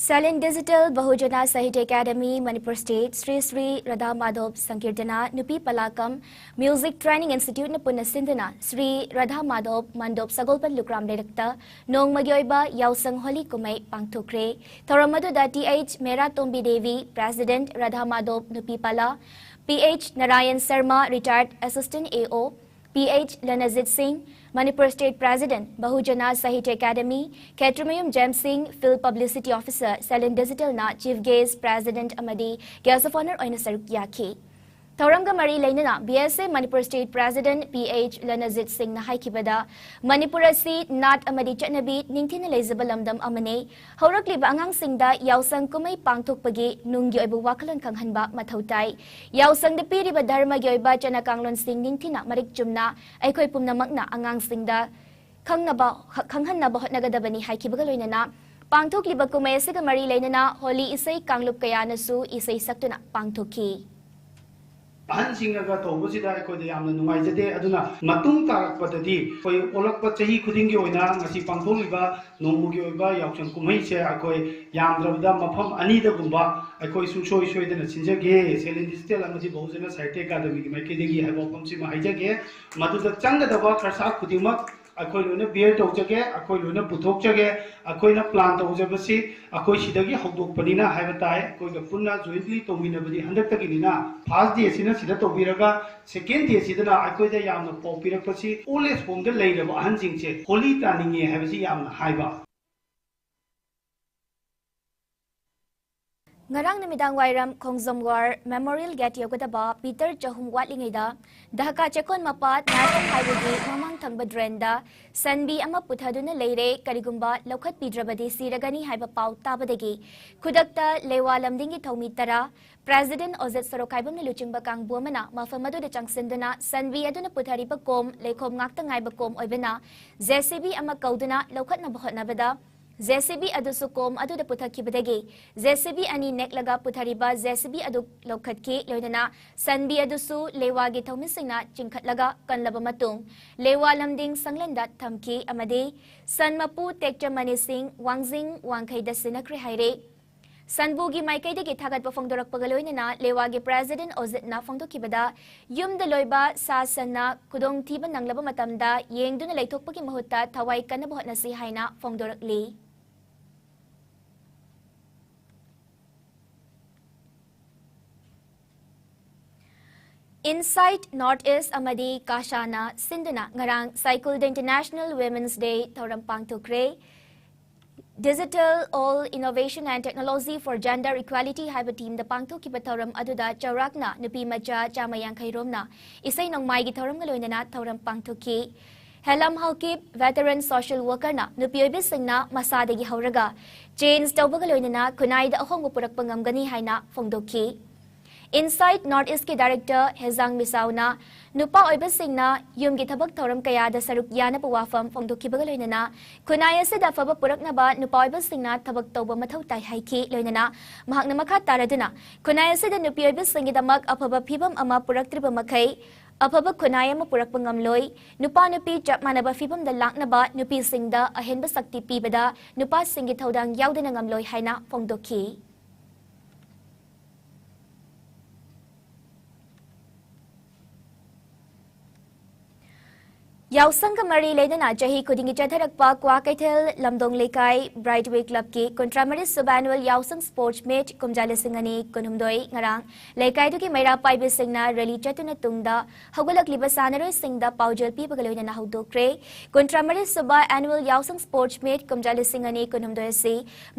Silent Digital, Bahujana Sahitya academy, Manipur state, Shri Shri Radha Madhav Sankirtana, ꯅꯨꯄꯤ ꯄꯂꯥꯀꯝ, Music Training Instituteꯅ ꯄꯨꯟꯅ ꯁꯤꯟꯗꯨꯅ ꯁ꯭ꯔꯤ ꯔꯥꯙꯥ ꯃꯥꯙꯣꯞ ꯃꯟꯗꯣꯞ ꯁꯒꯣꯜꯕꯟ ꯂꯨꯀ꯭ꯔꯥꯝ ꯂꯩꯔꯛꯇ ꯅꯣꯡꯃꯒꯤ ꯑꯣꯏꯕ ꯌꯥꯎꯁꯪ ꯍꯣꯂꯤ ꯀꯨꯝꯍꯩ ꯄꯥꯡꯊꯣꯛꯈ꯭ꯔꯦ꯫ ꯊꯧꯔꯝ ꯑꯗꯨꯗ th ꯃꯦꯔꯥꯇꯣꯝꯕꯤ ꯗꯦꯕꯤ, President, ꯔꯥꯙꯥ ꯃꯥꯙꯣꯞ ꯅꯨꯄꯤ ꯄꯂꯥ, ph Narayan Sharma, Retired Assistant AO, ph ꯂꯅꯖꯤꯠ ꯁꯤꯡ, Manipur state President, ꯕꯍꯨꯖꯅ Sahitya academy, ꯈꯦꯇ꯭ꯔꯤꯃꯌꯨꯝ ꯖꯦꯝ ꯁꯤꯡ, Field Publicity Officer, Silent Digitalꯅ chief guest, President ꯑꯃꯗꯤ guest of honour ꯑꯣꯏꯅ ꯁꯔꯨꯛ ꯌꯥꯈꯤ꯫ ꯊꯧꯔꯝꯒ ꯃꯔꯤ ꯂꯩꯅꯅ BSA Manipur state President ph ꯂꯅꯖꯤꯠ ꯁꯤꯡꯅ ꯍꯥꯏꯈꯤꯕꯗ, ꯃꯅꯤꯄꯨꯔ ꯑꯁꯤ ꯅꯥꯠ ꯑꯃꯗꯤ ꯆꯠꯅꯕꯤ ꯅꯤꯡꯊꯤꯅ ꯂꯩꯖꯕ ꯂꯝꯗꯝ ꯑꯃꯅꯤ꯫ ꯍꯧꯔꯛꯂꯤꯕ ꯑꯉꯥꯡꯁꯤꯡꯗ ꯌꯥꯎꯁꯪ ꯀꯨꯝꯍꯩ ꯄꯥꯡꯊꯣꯛꯄꯒꯤ ꯅꯨꯡꯒꯤ ꯑꯣꯏꯕ ꯋꯥꯈꯜꯂꯣꯟ ꯈꯪꯍꯟꯕ ꯃꯊꯧ ꯇꯥꯏ꯫ ꯌꯥꯎꯁꯪꯗ ꯄꯤꯔꯤꯕ ꯙꯔꯃꯒꯤ ꯑꯣꯏꯕ ꯆꯠꯅ ꯀꯥꯡꯂꯣꯟꯁꯤꯡ ꯅꯤꯡꯊꯤꯅ ꯃꯔꯤꯛ ꯆꯨꯝꯅ ꯑꯩꯈꯣꯏ ꯄꯨꯝꯅꯃꯛꯅ ꯑꯉꯥꯡꯁꯤꯡꯗ ꯈꯪꯅꯕ, ꯈꯪꯍꯟꯅꯕ ꯍꯣꯠꯅꯒꯗꯕꯅꯤ ꯍꯥꯏꯈꯤꯕꯒ ꯂꯣꯏꯅꯅ ꯄꯥꯡꯊꯣꯛꯂꯤꯕ ꯀꯨꯝꯍꯩ ꯑꯁꯤꯒ ꯃꯔꯤ ꯂꯩꯅꯅ ꯍꯣꯂꯤ ꯏꯁꯩ ꯀꯥꯡꯂꯨꯞ ꯀꯌꯥꯅꯁꯨ ꯏꯁꯩ ꯁꯛꯇꯨꯅ ꯄꯥꯡꯊꯣꯛꯈꯤ꯫ ꯑꯍꯟꯁꯤꯡꯅꯒ ꯇꯧꯕꯁꯤꯗ ꯑꯩꯈꯣꯏꯗ ꯌꯥꯝꯅ ꯅꯨꯡꯉꯥꯏꯖꯗꯦ꯫ ꯑꯗꯨꯅ ꯃꯇꯨꯡ ꯇꯥꯔꯛꯄꯗꯗꯤ ꯑꯩꯈꯣꯏ ꯑꯣꯜꯂꯛꯄ ꯆꯍꯤ ꯈꯨꯗꯤꯡꯒꯤ ꯑꯣꯏꯅ ꯉꯁꯤ ꯄꯥꯡꯊꯣꯛꯂꯤꯕ ꯅꯣꯡꯃꯒꯤ ꯑꯣꯏꯕ ꯌꯥꯎꯁꯪ ꯀꯨꯝꯍꯩꯁꯦ ꯑꯩꯈꯣꯏ ꯌꯥꯝꯗ꯭ꯔꯕꯗ ꯃꯐꯝ ꯑꯅꯤꯗꯒꯨꯝꯕ ꯑꯩꯈꯣꯏ ꯁꯨꯡꯁꯣꯏ ꯁꯣꯏꯗꯅ ꯁꯤꯟꯖꯒꯦ꯫ ꯁꯦꯂꯦꯟ ꯗꯤꯖꯤꯇꯦꯜ ꯑꯃꯗꯤ ꯕꯍꯨꯖꯅ ꯁꯥꯍꯤꯇ꯭ꯌ ꯑꯀꯥꯗꯃꯤꯒꯤ ꯃꯥꯏꯀꯩꯗꯒꯤ ꯍꯥꯏꯕ ꯋꯥꯐꯝꯁꯤꯃ ꯍꯥꯏꯖꯒꯦ꯫ ꯃꯗꯨꯗ ꯆꯪꯒꯗꯕ ꯈꯔꯁꯥ ꯈꯨꯗꯤꯡꯃꯛ ꯑꯩꯈꯣꯏ ꯂꯣꯏꯅ ꯕꯤꯌꯔ ꯇꯧꯖꯒꯦ, ꯑꯩꯈꯣꯏ ꯂꯣꯏꯅ ꯄꯨꯊꯣꯛꯆꯒꯦ꯫ ꯑꯩꯈꯣꯏꯅ ꯄ꯭ꯂꯥꯟ ꯇꯧꯖꯕꯁꯤ ꯑꯩꯈꯣꯏ ꯁꯤꯗꯒꯤ ꯍꯧꯗꯣꯛꯄꯅꯤꯅ ꯍꯥꯏꯕ ꯇꯥꯏ꯫ ꯑꯩꯈꯣꯏꯒ ꯄꯨꯟꯅ ꯖꯣꯏꯟꯠꯂꯤ ꯇꯧꯃꯤꯟꯅꯕꯗꯤ ꯍꯟꯗꯛꯇꯒꯤꯅꯤꯅ ꯐꯥꯔꯁ ꯗꯦꯁꯤꯅ ꯁꯤꯗ ꯇꯧꯕꯤꯔꯒ ꯁꯦꯀꯦꯟ ꯗꯦꯁꯤꯗꯅ ꯑꯩꯈꯣꯏꯗ ꯌꯥꯝꯅ ꯄꯥꯎ ꯄꯤꯔꯛꯄꯁꯤ ꯑꯣꯜ ꯑꯦꯖ ꯍꯣꯝꯗ ꯂꯩꯔꯕ ꯑꯍꯟꯁꯤꯡꯁꯦ ꯍꯣꯂꯤ ꯇꯥꯅꯤꯡꯉꯦ ꯍꯥꯏꯕꯁꯤ ꯌꯥꯝꯅ ꯍꯥꯏꯕ꯫ ꯉꯔꯥꯡ ꯅꯨꯃꯤꯗꯥꯡ ꯋꯥꯏꯔꯝ ꯈꯣꯡꯖꯣꯝ ꯋꯥꯔ ꯃꯦꯃꯣꯔꯤꯌꯦꯜ ꯒꯦꯠ ꯌꯧꯒꯗꯕ ꯃꯤꯇꯔ ꯆꯍꯨꯝ ꯋꯥꯠꯂꯤꯉꯩꯗ ꯙꯀꯥ ꯆꯦꯛꯀꯣꯟ ꯃꯄꯥ ꯅꯦꯁꯅꯦꯜ ꯍꯥꯏꯋꯦꯒꯤ ꯃꯃꯥꯡ ꯊꯪꯕ ꯗ꯭ꯔꯦꯟꯗ ꯁꯟꯕꯤ ꯑꯃ ꯄꯨꯊꯗꯨꯅ ꯂꯩꯔꯦ, ꯀꯔꯤꯒꯨꯝꯕ ꯂꯧꯈꯠꯄꯤꯗ꯭ꯔꯕꯗꯤ ꯁꯤꯔꯒꯅꯤ ꯍꯥꯏꯕ ꯄꯥꯎ ꯇꯥꯕꯗꯒꯤ ꯈꯨꯗꯛꯇ ꯂꯦꯋꯥ ꯂꯝꯗꯤꯡꯒꯤ ꯊꯧꯃꯤ ꯇꯔꯥ, ꯄ꯭ꯔꯦꯁꯤꯗꯦꯟꯠ ꯑꯣꯖꯤꯠ ꯁꯣꯔꯣꯛꯈꯥꯏꯕꯝꯅ ꯂꯨꯆꯤꯡꯕ ꯀꯥꯡꯕꯨ ꯑꯃꯅ ꯃꯐꯝ ꯑꯗꯨꯗ ꯆꯪꯁꯤꯟꯗꯨꯅ ꯁꯟꯕꯤ ꯑꯗꯨꯅ ꯄꯨꯊꯔꯤꯕ ꯀꯣꯝ ꯂꯩꯈꯣꯝ ꯉꯥꯛꯇ ꯉꯥꯏꯕ ꯀꯣꯝ ꯑꯣꯏꯕꯅ ꯖꯦ ꯁꯤ ꯕꯤ ꯑꯃ ꯀꯧꯗꯨꯅ ꯂꯧꯈꯠꯅꯕ ꯍꯣꯠꯅꯕꯗ ꯖꯦ ꯁꯤ ꯕꯤ ꯑꯗꯨꯁꯨ ꯀꯣꯝ ꯑꯗꯨꯗ ꯄꯨꯊꯈꯤꯕꯗꯒꯤ ꯖꯦ ꯁꯤ ꯕꯤ ꯑꯅꯤ ꯅꯦꯛꯂꯒ ꯄꯨꯊꯔꯤꯕ ꯖꯦ ꯁꯤ ꯕꯤ ꯑꯗꯨ ꯂꯧꯈꯠꯈꯤ꯫ ꯂꯣꯏꯅꯅ ꯁꯟꯕꯤ ꯑꯗꯨꯁꯨ ꯂꯦꯋꯥꯒꯤ ꯊꯧꯃꯤꯁꯤꯡꯅ ꯆꯤꯡꯈꯠꯂꯒ ꯀꯜꯂꯕ ꯃꯇꯨꯡ ꯂꯦꯋꯥ ꯂꯝꯗꯤꯡ ꯁꯪꯂꯦꯟꯗ ꯊꯝꯈꯤ ꯑꯃꯗꯤ ꯁꯟ ꯃꯄꯨ ꯇꯦꯛꯆꯝ ꯃꯅꯤ ꯁꯤꯡ ꯋꯥꯡꯖꯤꯡ ꯋꯥꯡꯈꯩꯗ ꯁꯤꯟꯅꯈ꯭ꯔꯦ ꯍꯥꯏꯔꯦ꯫ ꯁꯟꯕꯨꯒꯤ ꯃꯥꯏꯀꯩꯗꯒꯤ ꯊꯥꯒꯠꯄ ꯐꯣꯡꯗꯣꯔꯛꯄꯒ ꯂꯣꯏꯅꯅ ꯂꯦꯋꯥꯒꯤ ꯄ꯭ꯔꯦꯁꯤꯗꯦꯟꯠ ꯑꯣꯖꯤꯠꯅ ꯐꯣꯡꯗꯣꯛꯈꯤꯕꯗ, ꯌꯨꯝꯗ ꯂꯣꯏꯕ ꯁꯥ ꯁꯟꯅ ꯈꯨꯗꯣꯡꯊꯤꯕ ꯅꯪꯂꯕ ꯃꯇꯝꯗ ꯌꯦꯡꯗꯨꯅ ꯂꯩꯊꯣꯛꯄꯒꯤ ꯃꯍꯨꯠꯇ ꯊꯋꯥꯏ ꯀꯟꯅꯕ ꯍꯣꯠꯅꯁꯤ ꯍꯥꯏꯅ ꯐꯣꯡꯗꯣꯔꯛꯂꯤ꯫ ꯏꯟꯁꯥꯏꯠ ꯅꯣꯔꯠ ꯏꯁ ꯑꯃꯗꯤ ꯀꯥꯁꯥꯅ ꯁꯤꯟꯗꯨꯅ ꯉꯔꯥꯡ ꯁꯥꯏꯀꯨꯜꯗ ꯏꯟꯇꯔꯅꯦꯁꯅꯦꯜ ꯋꯤꯃꯦꯟꯁ ꯗꯦ ꯊꯧꯔꯝ ꯄꯥꯡꯊꯣꯛꯈ꯭ꯔꯦ꯫ Digital All Innovation and Technology for Gender Equality ꯍꯥꯏꯕ ꯊꯤꯝꯗ ꯄꯥꯡꯊꯣꯛꯈꯤꯕ ꯊꯧꯔꯝ ꯑꯗꯨꯗ ꯆꯥꯎꯔꯥꯛꯅ ꯅꯨꯄꯤ ꯃꯆꯥ ꯆꯥꯝꯃ ꯌꯥꯡꯈꯩ ꯔꯣꯝꯅ ꯏꯁꯩ ꯅꯣꯡꯃꯥꯏꯒꯤ ꯊꯧꯔꯝꯒ ꯂꯣꯏꯅꯅ ꯊꯧꯔꯝ ꯄꯥꯡꯊꯣꯛꯈꯤ꯫ ꯍꯦꯂꯝ ꯍꯧꯀꯤꯞ, ꯚꯦꯇꯔꯟ ꯁꯣꯁꯤꯌꯦꯜ ꯋꯥꯔꯀꯔꯅ ꯅꯨꯄꯤ ꯑꯣꯏꯕꯤꯁꯤꯡꯅ ꯃꯁꯥꯗꯒꯤ ꯍꯧꯔꯒ ꯆꯦꯟꯖ ꯇꯧꯕꯒ ꯂꯣꯏꯅꯅ ꯈꯨꯟꯅꯥꯏꯗ ꯑꯍꯣꯡꯕ ꯄꯨꯔꯛꯄ ꯉꯝꯒꯅꯤ ꯍꯥꯏꯅ ꯐꯣꯡꯗꯣꯛꯈꯤ꯫ Insight North East ꯀꯤ director ꯍꯦꯖꯥꯡ ꯃꯤꯁꯥꯎꯅ ꯅꯨꯄꯥ ꯑꯣꯏꯕꯁꯤꯡꯅ ꯌꯨꯝꯒꯤ ꯊꯕꯛ ꯊꯧꯔꯝ ꯀꯌꯥꯗ ꯁꯔꯨꯛ ꯌꯥꯅꯕ ꯋꯥꯐꯝ ꯐꯣꯡꯗꯣꯛꯈꯤꯕꯒ ꯂꯣꯏꯅꯅ ꯈꯨꯟꯅꯥꯏ ꯑꯁꯤꯗ ꯑꯐꯕ ꯄꯨꯔꯛꯅꯕ ꯅꯨꯄꯥ ꯑꯣꯏꯕꯁꯤꯡꯅ ꯊꯕꯛ ꯇꯧꯕ ꯃꯊꯧ ꯇꯥꯏ ꯍꯥꯏꯈꯤ꯫ ꯂꯣꯏꯅꯅ ꯃꯍꯥꯛꯅ ꯃꯈꯥ ꯇꯥꯔꯗꯨꯅ ꯈꯨꯟꯅꯥꯏ ꯑꯁꯤꯗ ꯅꯨꯄꯤ ꯑꯣꯏꯕꯁꯤꯡꯒꯤꯗꯃꯛ ꯑꯐꯕ ꯐꯤꯕꯝ ꯑꯃ ꯄꯨꯔꯛꯇ꯭ꯔꯤꯕ ꯃꯈꯩ ꯑꯐꯕ ꯈꯨꯟꯅꯥꯏ ꯑꯃ ꯄꯨꯔꯛꯄ ꯉꯝꯂꯣꯏ꯫ ꯅꯨꯄꯥ ꯅꯨꯄꯤ ꯆꯞ ꯃꯥꯟꯅꯕ ꯐꯤꯕꯝꯗ ꯂꯥꯛꯅꯕ ꯅꯨꯄꯤꯁꯤꯡꯗ ꯑꯍꯦꯟꯕ ꯁꯛꯇꯤ ꯄꯤꯕꯗ ꯅꯨꯄꯥꯁꯤꯡꯒꯤ ꯊꯧꯗꯥꯡ ꯌꯥꯎꯗꯅ ꯉꯝꯂꯣꯏ ꯍꯥꯏꯅ ꯐꯣꯡꯗꯣꯛꯈꯤ꯫ ꯌꯥꯎꯁꯪꯒ ꯃꯔꯤ ꯂꯩꯅꯅ ꯆꯍꯤ ꯈꯨꯗꯤꯡꯒꯤ ꯆꯠꯊꯔꯛꯄ ꯀ꯭ꯋꯥꯀꯩꯊꯦꯜ ꯂꯝꯗꯣꯡ ꯂꯩꯀꯥꯏ Brightway Club ꯀꯤ ꯀꯨꯟꯊ꯭ꯔꯥ ꯃꯔꯤ ꯁꯨꯕ annual ꯌꯥꯎꯁꯪ sports meet ꯀꯨꯝꯖꯥ ꯂꯤꯁꯤꯡ ꯑꯅꯤ ꯀꯨꯟꯍꯨꯝꯗꯣꯏ ꯉꯔꯥꯡ ꯂꯩꯀꯥꯏꯗꯨꯒꯤ ꯃꯩꯔꯥ ꯄꯥꯏꯕꯤꯁꯤꯡꯅ rally ꯆꯠꯇꯨꯅ ꯇꯨꯡꯗ ꯍꯧꯒꯠꯂꯛꯂꯤꯕ ꯁꯥꯟꯅꯔꯣꯏꯁꯤꯡꯗ ꯄꯥꯎꯖꯦꯜ ꯄꯤꯕꯒ ꯂꯣꯏꯅꯅ ꯍꯧꯗꯣꯛꯈ꯭ꯔꯦ꯫ ꯀꯨꯟꯊ꯭ꯔꯥ ꯃꯔꯤ ꯁꯨꯕ annual ꯌꯥꯎꯁꯪ sports meet ꯀꯨꯝꯖꯥ ꯂꯤꯁꯤꯡ ꯑꯅꯤ ꯀꯨꯟꯍꯨꯝꯗꯣꯏ ꯑꯁꯤ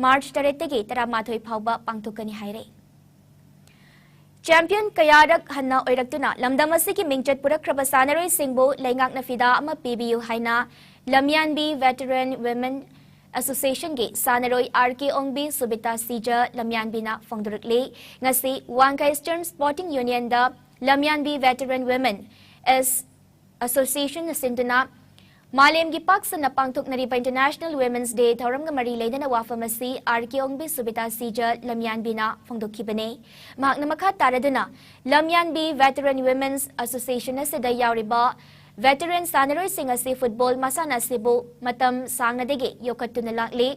March ꯇꯔꯦꯠꯇꯒꯤ ꯇꯔꯥꯃꯥꯊꯣꯏ ꯐꯥꯎꯕ ꯄꯥꯡꯊꯣꯛꯀꯅꯤ ꯍꯥꯏꯔꯦ꯫ Champion ꯀꯌꯥꯔꯛ ꯍꯟꯅ ꯑꯣꯏꯔꯛꯇꯨꯅ ꯂꯝꯗꯝ ꯑꯁꯤꯒꯤ ꯃꯤꯡꯆꯠ ꯄꯨꯔꯛꯈ꯭ꯔꯕ ꯁꯥꯟꯅꯔꯣꯏꯁꯤꯡꯕꯨ ꯂꯩꯉꯥꯛꯅ ꯐꯤꯗꯥ ꯑꯃ ꯄꯤꯕꯤꯌꯨ ꯍꯥꯏꯅ ꯂꯝꯌꯥꯟꯕꯤ Veteran Women Association ꯒꯤ ꯁꯥꯟꯅꯔꯣꯏ ꯑꯥꯔ ꯀꯦ ꯑꯣꯡꯕꯤ ꯁꯨꯕꯤꯇꯥ ꯁꯤꯖ ꯂꯝꯌꯥꯟꯕꯤꯅ ꯐꯣꯡꯗꯣꯔꯛꯂꯤ꯫ ꯉꯁꯤ ꯋꯥꯡꯈꯩ Eastern Sporting Union ꯗ ꯂꯝꯌꯥꯟꯕꯤ Veteran Women ꯑꯦꯁ Association ꯅ ꯁꯤꯟꯗꯨꯅ ꯃꯥꯂꯦꯝꯒꯤ ꯄꯥꯛ ꯁꯟꯅ ꯄꯥꯡꯊꯣꯛꯅꯔꯤꯕ International Women's Day ꯊꯧꯔꯝꯒ ꯃꯔꯤ ꯂꯩꯅꯅ ꯋꯥꯐꯝ ꯑꯁꯤ ꯑꯥꯔ ꯀꯦ ꯑꯣꯡꯕꯤ ꯁꯨꯕꯤꯇꯥ ꯁꯤꯖ ꯂꯝꯌꯥꯟꯕꯤꯅ ꯐꯣꯡꯗꯣꯛꯈꯤꯕꯅꯤ꯫ ꯃꯍꯥꯛꯅ ꯃꯈꯥ ꯇꯥꯔꯗꯨꯅ ꯂꯝꯌꯥꯟꯕꯤ Veteran Women's Association ꯑꯁꯤꯗ ꯌꯥꯎꯔꯤꯕ veteran ꯁꯥꯟꯅꯔꯣꯏꯁꯤꯡ ꯑꯁꯤ football ꯃꯁꯥꯟꯅ ꯑꯁꯤꯕꯨ ꯃꯇꯝ ꯁꯥꯡꯅꯗꯒꯤ ꯌꯣꯛꯈꯠꯇꯨꯅ ꯂꯥꯛꯂꯤ꯫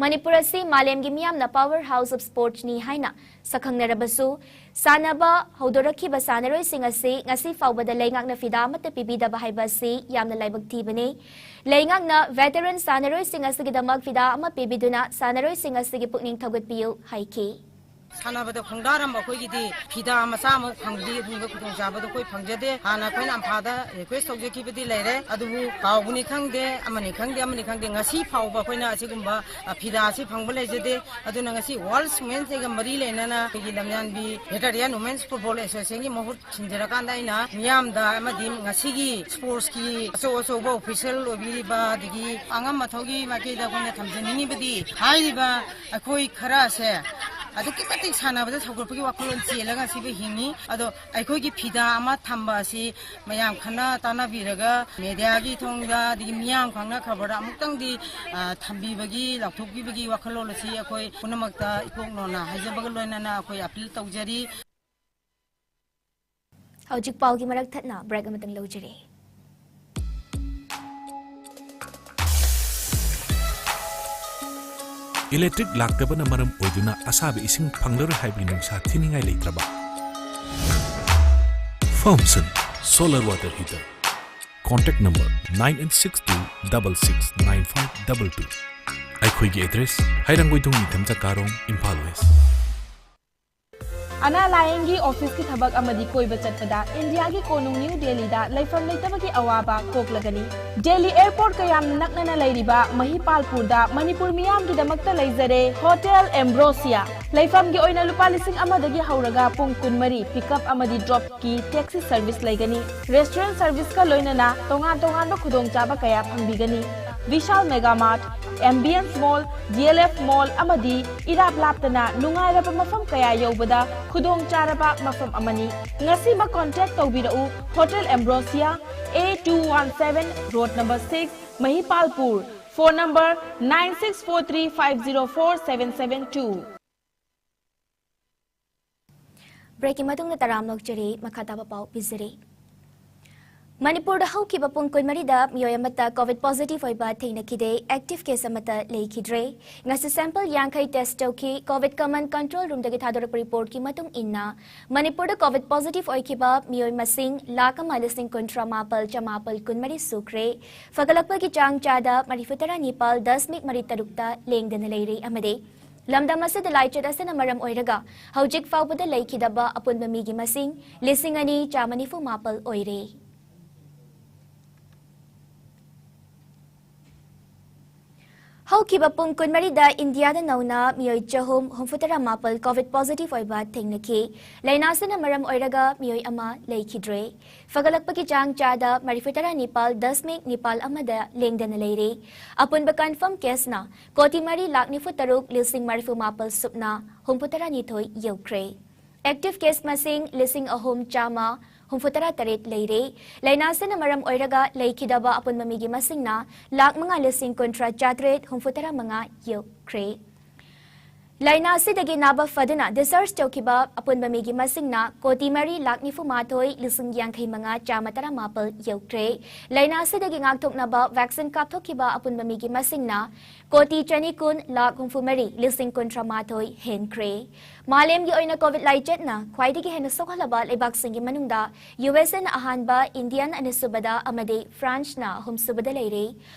ꯃꯅꯤꯄꯨꯔ ꯑꯁꯤ ꯃꯥꯂꯦꯝꯒꯤ ꯃꯤꯌꯥꯝꯅ power house of sports ꯅꯤ ꯍꯥꯏꯅ ꯁꯛꯈꯪꯅꯔꯕꯁꯨ, ꯁꯥꯟꯅꯕ ꯍꯧꯗꯣꯔꯛꯈꯤꯕ ꯁꯥꯟꯅꯔꯣꯏꯁꯤꯡ ꯑꯁꯤ ꯉꯁꯤ ꯐꯥꯎꯕꯗ ꯂꯩꯉꯥꯛꯅ ꯐꯤꯗꯥ ꯑꯃꯠꯇ ꯄꯤꯕꯤꯗꯕ ꯍꯥꯏꯕ ꯑꯁꯤ ꯌꯥꯝꯅ ꯂꯥꯏꯕꯛ ꯊꯤꯕꯅꯤ꯫ ꯂꯩꯉꯥꯛꯅ veteran ꯁꯥꯟꯅꯔꯣꯏꯁꯤꯡ ꯑꯁꯤꯒꯤꯗꯃꯛ ꯐꯤꯗꯥ ꯑꯃ ꯄꯤꯕꯤꯗꯨꯅ ꯁꯥꯟꯅꯔꯣꯏꯁꯤꯡ ꯑꯁꯤꯒꯤ ꯄꯨꯛꯅꯤꯡ ꯊꯧꯒꯠꯄꯤꯌꯨ ꯍꯥꯏꯈꯤ꯫ ꯁꯥꯟꯅꯕꯗ ꯈꯣꯡꯗꯥꯔꯝꯕ ꯑꯩꯈꯣꯏꯒꯤꯗꯤ ꯐꯤꯗꯥ ꯃꯆꯥ ꯑꯃ ꯐꯪꯕꯗꯤ ꯑꯗꯨꯒꯨꯝꯕ ꯈꯨꯗꯣꯡꯆꯥꯕꯗꯣ ꯑꯩꯈꯣꯏ ꯐꯪꯖꯗꯦ꯫ ꯍꯥꯟꯅ ꯑꯩꯈꯣꯏꯅ ꯑꯝꯐꯥꯗ request ꯇꯧꯖꯈꯤꯕꯗꯤ ꯂꯩꯔꯦ, ꯑꯗꯨꯕꯨ ꯀꯥꯎꯕꯅꯤ ꯈꯪꯗꯦ, ꯑꯃꯅꯤ ꯈꯪꯗꯦ, ꯑꯃꯅꯤ ꯈꯪꯗꯦ, ꯉꯁꯤ ꯐꯥꯎꯕ ꯑꯩꯈꯣꯏꯅ ꯑꯁꯤꯒꯨꯝꯕ, ꯑ, ꯐꯤꯗꯥ ꯑꯁꯤ ꯐꯪꯕ ꯂꯩꯖꯗꯦ꯫ ꯑꯗꯨꯅ ꯉꯁꯤ World Women's Day ꯒ ꯃꯔꯤ ꯂꯩꯅꯅ ꯑꯩꯈꯣꯏꯒꯤ ꯂꯝꯌꯥꯟꯕꯤ Veteran Women's Football Association ꯒꯤ ꯃꯍꯨꯠ ꯁꯤꯟꯖꯔꯀꯥꯟꯗ ꯑꯩꯅ ꯃꯤꯌꯥꯝꯗ ꯑꯃꯗꯤ ꯉꯁꯤꯒꯤ sports ꯀꯤ ꯑꯆꯧ ꯑꯆꯧꯕ official ꯑꯣꯏꯕꯤꯔꯤꯕ ꯑꯗꯒꯤ ꯑꯉꯝ ꯑꯊꯧꯒꯤ ꯃꯥꯏꯀꯩꯗ ꯑꯩꯈꯣꯏꯅ ꯊꯝꯖꯅꯤꯡꯉꯤꯕꯗꯤ, ꯍꯥꯏꯔꯤꯕ ꯑꯩꯈꯣꯏ ꯈꯔ ꯑꯁꯦ ꯑꯗꯨꯛꯀꯤ ꯃꯇꯤꯛ ꯁꯥꯟꯅꯕꯗ ꯁꯧꯒꯠꯄꯒꯤ ꯋꯥꯈꯜꯂꯣꯟ ꯆꯦꯜꯂꯒ ꯁꯤꯕꯨ ꯍꯤꯡꯉꯤ꯫ ꯑꯗꯣ ꯑꯩꯈꯣꯏꯒꯤ ꯐꯤꯗꯥ ꯑꯃ ꯊꯝꯕ ꯑꯁꯤ ꯃꯌꯥꯝ ꯈꯟꯅ ꯇꯥꯟꯅꯕꯤꯔꯒ, ꯃꯦꯗꯤꯌꯥꯒꯤ ꯊꯣꯡꯗ, ꯑꯗꯒꯤ ꯃꯤꯌꯥꯝ ꯈꯪꯅ ꯈꯕꯔꯗ ꯑꯃꯨꯛꯇꯪꯗꯤ, ꯑ, ꯊꯝꯕꯤꯕꯒꯤ, ꯂꯥꯎꯊꯣꯛꯄꯤꯕꯒꯤ ꯋꯥꯈꯜꯂꯣꯟ ꯑꯁꯤ ꯑꯩꯈꯣꯏ ꯄꯨꯝꯅꯃꯛꯇ ꯏꯀꯣꯛꯅꯣꯅ ꯍꯥꯏꯖꯕꯒ ꯂꯣꯏꯅꯅ ꯑꯩꯈꯣꯏ ꯑꯄꯤꯜ ꯇꯧꯖꯔꯤ꯫ ꯍꯧꯖꯤꯛ ꯄꯥꯎꯒꯤ ꯃꯔꯛ ꯊꯠꯅ ꯕ꯭ꯔꯦꯛ ꯑꯃꯇꯪ ꯂꯧꯖꯔꯤ꯫ ꯏꯂꯦꯛꯇ꯭ꯔꯤꯛ ꯂꯥꯛꯇꯕꯅ ꯃꯔꯝ ꯑꯣꯏꯗꯨꯅ ꯑꯁꯥꯕ ꯏꯁꯤꯡ ꯐꯪꯂꯔꯣꯏ ꯍꯥꯏꯕꯒꯤ ꯅꯨꯡꯁꯥ ꯊꯤꯅꯤꯡꯉꯥꯏ ꯂꯩꯇ꯭ꯔꯕ? ꯐꯥꯔꯝꯁꯟ ꯁꯣꯂꯔ ꯋꯥꯇꯔ ꯍꯤꯇꯔ꯫ Contact number nine eight six two double six nine five double two꯫ ꯑꯩꯈꯣꯏꯒꯤ ꯑꯦꯗ꯭ꯔꯦꯁ: ꯍꯩꯔꯥꯡꯒꯣꯏꯊꯣꯡ ꯅꯤꯡꯊꯝꯆꯥ ꯀꯥꯔꯣꯡ, ꯏꯝꯐꯥꯜ ꯋꯦꯁ꯫ ꯑꯅꯥ ꯂꯥꯌꯦꯡꯒꯤ ꯑꯣꯐꯤꯁꯀꯤ ꯊꯕꯛ ꯑꯃꯗꯤ ꯀꯣꯏꯕ ꯆꯠꯄꯗ ꯏꯟꯗꯤꯌꯥꯒꯤ ꯀꯣꯅꯨꯡ ꯅ꯭ꯌꯨ ꯗꯦꯜꯂꯤꯗ ꯂꯩꯐꯝ ꯂꯩꯇꯕꯒꯤ ꯑꯋꯥꯕ ꯀꯣꯛꯂꯒꯅꯤ꯫ ꯗꯦꯜꯂꯤ ꯑꯦꯌꯔꯄꯣꯔꯠꯀ ꯌꯥꯝꯅ ꯅꯛꯅꯅ ꯂꯩꯔꯤꯕ ꯃꯍꯤꯄꯥꯜꯄꯨꯔꯗ ꯃꯅꯤꯄꯨꯔ ꯃꯤꯌꯥꯝꯒꯤꯗꯃꯛꯇ ꯂꯩꯖꯔꯦ ꯍꯣꯇꯦꯜ ꯑꯦꯝꯕ꯭ꯔꯣꯁꯤꯌꯥ꯫ ꯂꯩꯐꯝꯒꯤ ꯑꯣꯏꯅ ꯂꯨꯄꯥ ꯂꯤꯁꯤꯡ ꯑꯃꯗꯒꯤ ꯍꯧꯔꯒ ꯄꯨꯡ ꯀꯨꯟꯃꯔꯤ ꯄꯤꯛꯑꯞ ꯑꯃꯗꯤ ꯗ꯭ꯔꯣꯞꯀꯤ ꯇꯦꯛꯁꯤ ꯁꯔꯚꯤꯁ ꯂꯩꯒꯅꯤ꯫ ꯔꯦꯁꯇꯨꯔꯦꯟ ꯁꯔꯚꯤꯁꯀ ꯂꯣꯏꯅꯅ ꯇꯣꯉꯥꯟ ꯇꯣꯉꯥꯟꯕ ꯈꯨꯗꯣꯡꯆꯥꯕ ꯀꯌꯥ ꯐꯪꯕꯤꯒꯅꯤ꯫ ꯕꯤꯁꯥꯜ ꯃꯦꯒꯥ ꯃꯥꯔꯠ, ꯑꯦꯝꯕꯤꯌꯟꯁ ꯃꯣꯜ, ꯗꯤ ꯑꯦꯜ ꯑꯦꯐ ꯃꯣꯜ ꯑꯃꯗꯤ ꯏꯔꯥꯞ ꯂꯥꯞꯇꯅ ꯅꯨꯡꯉꯥꯏꯔꯕ ꯃꯐꯝ ꯀꯌꯥ ꯌꯧꯕꯗ ꯈꯨꯗꯣꯡ ꯆꯥꯔꯕ ꯃꯐꯝ ꯑꯃꯅꯤ꯫ ꯉꯁꯤꯃꯛ ꯀꯣꯟꯇꯦꯛ ꯇꯧꯕꯤꯔꯛꯎ꯫ Hotel Ambrosia, A two one seven, road number six, Mahipalpur. Phone number nine six four three five zero four seven seven two꯫ ꯕ꯭ꯔꯦꯛꯀꯤ ꯃꯇꯨꯡꯗ ꯇꯔꯥꯝꯅ ꯑꯣꯛꯆꯔꯤ꯫ ꯃꯈꯥ ꯇꯥꯕ ꯄꯥꯎ ꯄꯤꯖꯔꯤ꯫ ꯃꯅꯤꯄꯨꯔꯗ ꯍꯧꯈꯤꯕ ꯄꯨꯡ ꯀꯨꯟꯃꯔꯤꯗ ꯃꯤꯑꯣꯏ ꯑꯃꯠꯇ ꯀꯣꯚꯤꯗ ꯄꯣꯖꯤꯇꯤꯚ ꯑꯣꯏꯕ ꯊꯦꯡꯅꯈꯤꯗꯦ꯫ ꯑꯦꯛꯇꯤꯚ ꯀꯦꯁ ꯑꯃꯠꯇ ꯂꯩꯈꯤꯗ꯭ꯔꯦ꯫ ꯉꯁꯤ ꯁꯦꯝꯄꯜ ꯌꯥꯡꯈꯩ ꯇꯦꯁ ꯇꯧꯈꯤ꯫ ꯀꯣꯚꯤꯗ ꯀꯃꯥꯟ ꯀꯟꯇ꯭ꯔꯣꯜ ꯔꯨꯝꯗꯒꯤ ꯊꯥꯗꯣꯔꯛꯄ ꯔꯤꯄꯣꯔꯠꯀꯤ ꯃꯇꯨꯡ ꯏꯟꯅ, ꯃꯅꯤꯄꯨꯔꯗ ꯀꯣꯚꯤꯗ ꯄꯣꯖꯤꯇꯤꯚ ꯑꯣꯏꯈꯤꯕ ꯃꯤꯑꯣꯏ ꯃꯁꯤꯡ ꯂꯥꯈ ꯑꯃ ꯂꯤꯁꯤꯡ ꯀꯨꯟꯊ꯭ꯔꯥ ꯃꯥꯄꯜ ꯆꯃꯥꯄꯜ ꯀꯨꯟꯃꯔꯤ ꯁꯨꯈ꯭ꯔꯦ꯫ ꯐꯒꯠꯂꯛꯄꯒꯤ ꯆꯥꯡ ꯆꯥꯗ ꯃꯔꯤꯐꯨ ꯇꯔꯥ ꯅꯤꯄꯥꯜ ꯗꯁꯃꯤꯛ ꯃꯔꯤ ꯇꯔꯨꯛꯇ ꯂꯦꯡꯗꯅ ꯂꯩꯔꯦ ꯑꯃꯗꯤ ꯂꯝꯗꯝ ꯑꯁꯤꯗ ꯂꯥꯏꯆꯠ ꯑꯁꯤꯅ ꯃꯔꯝ ꯑꯣꯏꯔꯒ ꯍꯧꯖꯤꯛ ꯐꯥꯎꯕꯗ ꯂꯩꯈꯤꯗꯕ ꯑꯄꯨꯟꯕ ꯃꯤꯒꯤ ꯃꯁꯤꯡ ꯂꯤꯁꯤꯡ ꯑꯅꯤ ꯆꯥꯝꯃ ꯅꯤꯐꯨ ꯃꯥꯄꯜ ꯑꯣꯏꯔꯦ꯫ ꯍꯧꯈꯤꯕ ꯄꯨꯡ ꯀꯨꯟꯃꯔꯤꯗ ꯏꯟꯗꯤꯌꯥꯗ ꯅꯧꯅ ꯃꯤꯑꯣꯏ ꯆꯍꯨꯝ ꯍꯨꯝꯐꯨꯇꯔꯥ ꯃꯥꯄꯜ COVID positive ꯑꯣꯏꯕ ꯊꯦꯡꯅꯈꯤ꯫ ꯂꯥꯏꯅꯥ ꯑꯁꯤꯅ ꯃꯔꯝ ꯑꯣꯏꯔꯒ ꯃꯤꯑꯣꯏ ꯑꯃ ꯂꯩꯈꯤꯗ꯭ꯔꯦ꯫ ꯐꯒꯠꯂꯛꯄꯒꯤ ꯆꯥꯡ ꯆꯥꯗ ꯃꯔꯤꯐꯨꯇꯔꯥ ꯅꯤꯄꯥꯜ ꯗꯁꯃꯤꯛ ꯅꯤꯄꯥꯜ ꯑꯃꯗ ꯂꯦꯡꯗꯅ ꯂꯩꯔꯦ꯫ ꯑꯄꯨꯟꯕ confirm caseꯅ ꯀꯣꯇꯤ ꯃꯔꯤ ꯂꯥꯛ ꯅꯤꯐꯨ ꯇꯔꯨꯛ ꯂꯤꯁꯤꯡ ꯃꯔꯤꯐꯨ ꯃꯥꯄꯜ ꯁꯨꯞꯅ ꯍꯨꯝꯐꯨꯇꯔꯥ ꯅꯤꯊꯣꯏ ꯌꯧꯈ꯭ꯔꯦ꯫ Active case ꯃꯁꯤꯡ ꯂꯤꯁꯤꯡ ꯑꯍꯨꯝ ꯆꯥꯝꯃ ꯍꯨꯝꯐꯨꯇꯔꯥ ꯇꯔꯦꯠ ꯂꯩꯔꯦ꯫ ꯂꯥꯏꯅꯥ ꯑꯁꯤꯅ ꯃꯔꯝ ꯑꯣꯏꯔꯒ ꯂꯩꯈꯤꯗꯕ ꯑꯄꯨꯟꯕ ꯃꯤꯒꯤ ꯃꯁꯤꯡꯅ ꯂꯥꯛ ꯃꯉꯥ ꯂꯤꯁꯤꯡ ꯀꯨꯟꯊ꯭ꯔꯥ ꯆꯥꯇ꯭ꯔꯦꯠ ꯍꯨꯝꯐꯨꯇꯔꯥ ꯃꯉꯥ ꯌꯧꯈ꯭ꯔꯦ꯫ ꯂꯥꯏꯅꯥ ꯑꯁꯤꯗꯒꯤ ꯅꯥꯕ ꯐꯗꯨꯅ discharge ꯇꯧꯈꯤꯕ ꯑꯄꯨꯟꯕ ꯃꯤꯒꯤ ꯃꯁꯤꯡꯅ ꯀꯣꯇꯤ ꯃꯔꯤ ꯂꯥꯛ ꯅꯤꯐꯨ ꯃꯥꯊꯣꯏ ꯂꯤꯁꯤꯡ ꯌꯥꯡꯈꯩ ꯃꯉꯥ ꯆꯥꯝꯃ ꯇꯔꯥ ꯃꯥꯄꯜ ꯌꯧꯈ꯭ꯔꯦ꯫ ꯂꯥꯏꯅꯥ ꯑꯁꯤꯗꯒꯤ ꯉꯥꯛꯊꯣꯛꯅꯕ vaccine ꯀꯥꯞꯊꯣꯛꯈꯤꯕ ꯑꯄꯨꯟꯕ ꯃꯤꯒꯤ ꯃꯁꯤꯡꯅ ꯀꯣꯇꯤ ꯆꯅꯤ ꯀꯨꯟ ꯂꯥꯛ ꯍꯨꯝꯐꯨ ꯃꯔꯤ ꯂꯤꯁꯤꯡ ꯀꯨꯟꯊ꯭ꯔꯥ ꯃꯥꯊꯣꯏ ꯍꯦꯟꯈ꯭ꯔꯦ꯫ ꯃꯥꯂꯦꯝꯒꯤ ꯑꯣꯏꯅ COVID ꯂꯥꯏꯆꯠꯅ ꯈ꯭ꯋꯥꯏꯗꯒꯤ ꯍꯦꯟꯅ ꯁꯣꯛꯍꯜꯂꯕ ꯂꯩꯕꯥꯛꯁꯤꯡꯒꯤ ꯃꯅꯨꯡꯗ USAꯅ ꯑꯍꯥꯟꯕ, Indiaꯅ ꯑꯅꯤꯁꯨꯕꯗ ꯑꯃꯗꯤ Franceꯅ ꯑꯍꯨꯝꯁꯨꯕꯗ ꯂꯩꯔꯦ꯫